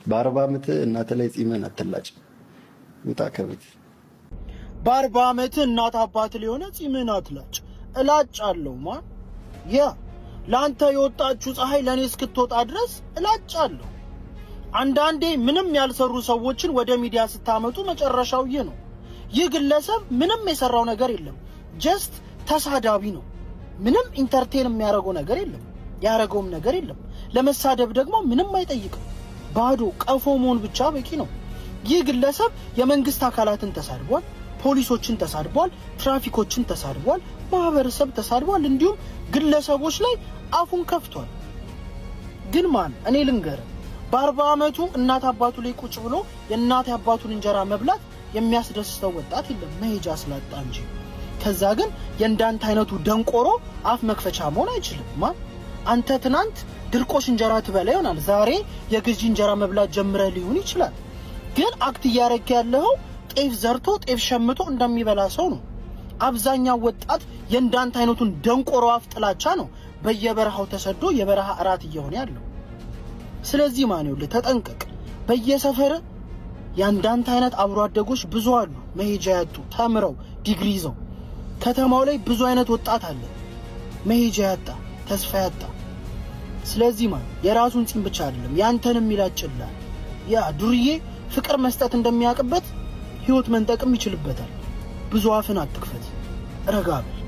በ40 ዓመት እናት ላይ ጺምን አትላጭ። ውጣ ከቤት። በ40 ዓመት እናት አባት ሊሆነ ጺምህን አትላጭ። እላጭ አለው ማ yeah፣ ለአንተ የወጣችሁ ፀሐይ ለእኔ እስክትወጣ ድረስ እላጭ አለሁ። አንዳንዴ ምንም ያልሰሩ ሰዎችን ወደ ሚዲያ ስታመጡ መጨረሻው ይህ ነው። ይህ ግለሰብ ምንም የሰራው ነገር የለም። Just ተሳዳቢ ነው። ምንም entertain የሚያደርገው ነገር የለም። ያደረገውም ነገር የለም። ለመሳደብ ደግሞ ምንም አይጠይቅም። ባዶ ቀፎ መሆን ብቻ በቂ ነው። ይህ ግለሰብ የመንግስት አካላትን ተሳድቧል፣ ፖሊሶችን ተሳድቧል፣ ትራፊኮችን ተሳድቧል፣ ማህበረሰብ ተሳድቧል፣ እንዲሁም ግለሰቦች ላይ አፉን ከፍቷል። ግን ማን እኔ ልንገርህ፣ በ40 ዓመቱ እናት አባቱ ላይ ቁጭ ብሎ የእናት አባቱን እንጀራ መብላት የሚያስደስተው ወጣት የለም፣ መሄጃ ስላጣ እንጂ። ከዛ ግን የእንዳንተ አይነቱ ደንቆሮ አፍ መክፈቻ መሆን አይችልም። ማን አንተ ትናንት ድርቆሽ እንጀራ ትበላ ይሆናል፣ ዛሬ የግዢ እንጀራ መብላት ጀምረህ ሊሆን ይችላል። ግን act እያረክ ያለኸው ጤፍ ዘርቶ ጤፍ ሸምቶ እንደሚበላ ሰው ነው። አብዛኛው ወጣት የእንዳንተ አይነቱን ደንቆሮ አፍ ጥላቻ ነው በየበረሃው ተሰዶ የበረሃ እራት እየሆነ ያለው። ስለዚህ ማን ይኸውልህ፣ ተጠንቀቅ። በየሰፈር የአንዳንተ አይነት አብሮ አደጎች ብዙ አሉ፣ መሄጃ ያጡ ተምረው ዲግሪ ይዘው። ከተማው ላይ ብዙ አይነት ወጣት አለ፣ መሄጃ ያጣ፣ ተስፋ ያጣ። ስለዚህ ማን የራሱን ጺም ብቻ አይደለም ያንተንም ይላጭላል። ያ ዱርዬ ፍቅር መስጠት እንደሚያውቅበት ህይወት መንጠቅም ይችልበታል። ብዙ አፍን አትክፈት፣ ረጋ በል።